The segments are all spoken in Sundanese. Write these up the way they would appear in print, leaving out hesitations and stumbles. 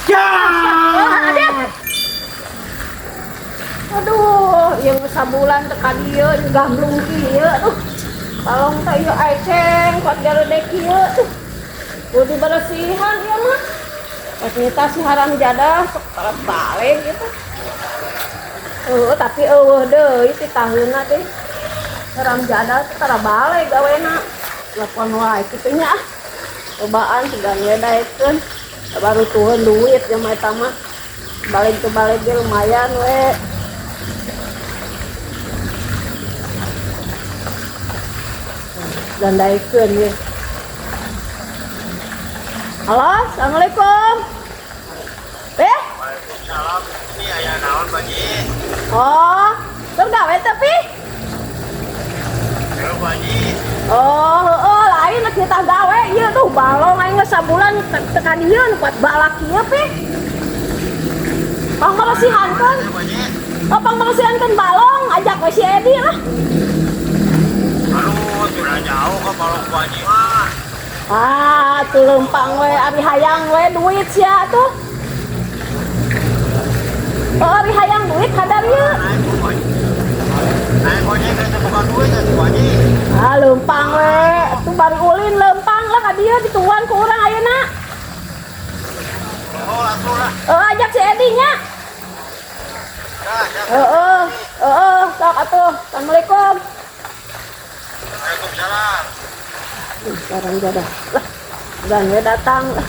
Ya. Aduh, yang sabulan teh ka dieu gamblung kieu tuh. Balong teh ieu eceng kuat garede kieu tuh. Kudu dibersihan ieu mah. Pas nita si haram jadah sok balik gitu. Tapi eueuh deui ti taheuna teh. Haram jadah teh tara balik gawena. Telepon wae kitu nya ah. Cobaan sugan we daekeun. Baru tuheun duit jeung eta mah. Balik ke balik ge lumayan we. Dan daekeun we. Halo, assalamualaikum. Eh? Waalaikumsalam. Ini aya naon, Pak Haji? Oh, keur gawe tapi? Halo, Pak Haji. Oh, heeh, lain kita gawe ieu tuh balong aing geus sabulan teu ka dieu nu kuat balak ieu pi. Pangmeresihankeun. Pak Haji. Oh, pangmeresihankeun balong ajak we si Edi lah. Aduh, sudah jauh ke balong Pak Haji mah. Ah, tuh lempang we ari hayang we duit sia tuh. Oh, ari hayang duit kadar ieu. Naik Pak Haji. Naik ojek teh bukan duit atuh Pak Haji. Ah, lempang we. Tuh bari ulin lempang lah ka dieu dituan ku urang ayeuna. Oh, langsung lah. Oh, ajak si Edi nya. Ya, siap. Heeh, heeh, sok atuh. Assalamualaikum. Waalaikumsalam. Sekarang jadah. Lah, dan we datang. Lah.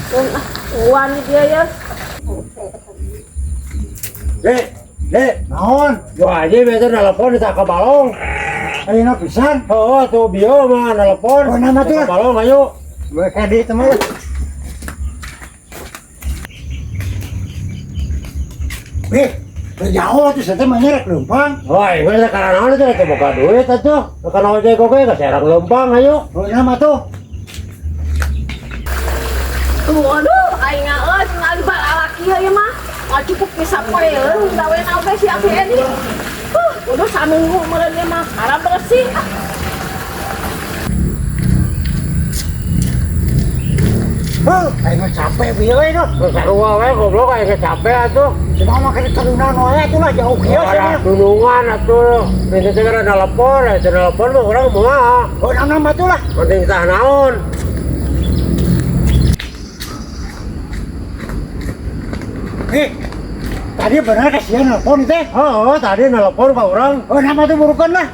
Dan ah, uan dia ya. Dek, dek, Naon? Bu Haji biasa nelpon di ke balong. Ayeuna pisan. Oh, tuh bio mah nelpon. Oh, nama tuh. Ke balong ayo. Mereka di teman. Eh, jauh tuh saya mah nyerek lempang. Wah, ini sekarang naon itu teh boga duit atuh. Karena ojek oge ke serang lempang ayo. Oh, nama tuh. Tuh, aduh, aing euy tinggal balak ieu ieu mah. Nggak cukup bisa poe euy gawe oge si Aki Edi. Udah saminggu meureun ieu mah karena bersih. Ah. Heuh, aing mah capek bieu euy tuh. Sarua we goblok aing capek atuh. Cuma mah kana talunan wae atuh lah jauh kieu Ada cenah. dunungan atuh. Minta teh kada nelpon, teh nelpon mah urang moal. Oh, nama tuh lah. Penting tah naon. Eh, tadi bener kasihan nelpon teh. Oh, tadi nelpon ka urang. Oh, nama tuh burukan lah.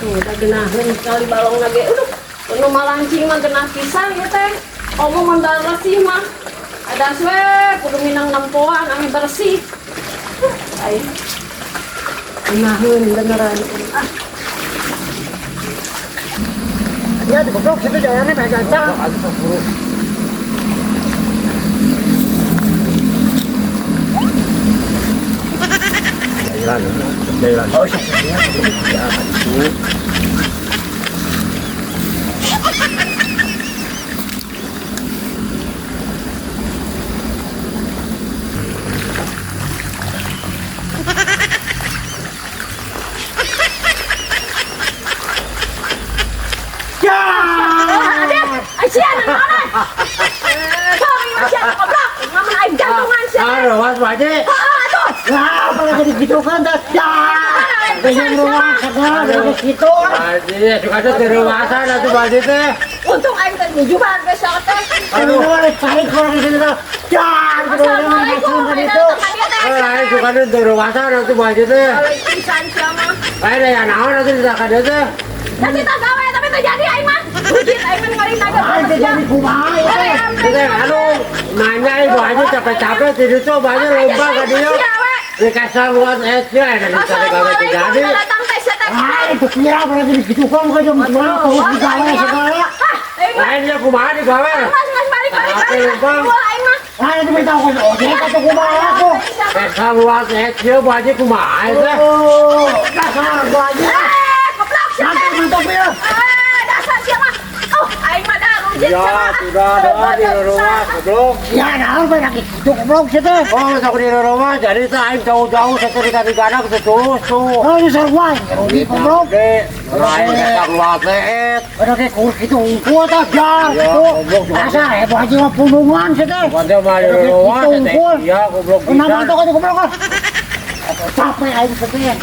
Tuh, udah genaheun sekali balong lagi. Aduh, nu malancing mah genah pisan ieu teh. Omong mun bersih mah. Ada we kudu minang nempoan ame bersih. Ai. Genaheun beneran. Ah, Dia di goblok situ jalannya banyak gancang. Jalan, jalan. Oh, iya. Ya, itu. Ya! Ai sia naonan? Sorry, sia goblok. Ngamun aing jantungan sia. Aduh, was Pak Haji. Heeh, atuh. Ya, apa lagi digitukan dah? Ya! Pengen rumah segala dari situ. Pak Haji, suka teh diruasan atuh Pak Haji teh. Untung aing teh jujuran we sok teh. Aduh, cari kurang di situ. Ya, Assalamualaikum. Aing itu. datang ka dieu teh. Eh, lain suka teh diruasan atuh Pak Haji teh. Waalaikumsalam sia mah. Lain aya naon atuh di ka dieu teh. Da kita gawe tapi teu jadi aing mah. Rujit aing mah ningali naga Aing teh jadi kumaha ya? Teh, aduh, nanya ibu Haji capek-capek di ditu Pak Haji lomba ka dieu. Dikasih buat es ya, dan dicari gawe teu jadi. Datang teh sia teh. Ah, itu kira apa lagi digitukan kok jam gimana terus digawe segala. Ah, aing mah Lain dia kumaha digawe. mas mas balik balik Apa balik. lempang? Wah, aing mah. Ah, itu minta aku ojek atau kumaha aku. Kesal buat es ya, Bu Haji kumaha teh. Oh, dasar gua aja. Eh, goblok sia teh. Mantap, mantap ya. Eh, dasar sia mah. Oh, aing mah dah rujit Ya, sia mah. sudah dah di rumah goblok. Ya, naon bae lagi. Gitu goblok sia teh. Oh, sok di rumah jadi teh aing jauh-jauh secerita di gadang teh tulus tuh. Oh, ini sarua. Rugi goblok. Lain kata luar teh. Ada kayak kur gitu unggul tah jar Ya, gitu. goblok juga. Asa heboh haji mah pundungan sia teh. Padahal mah di Ada kayak rumah gitu teh. unggul. Iya, goblok Kenapa pisan. tuh goblok ah? Capek aing sia teh.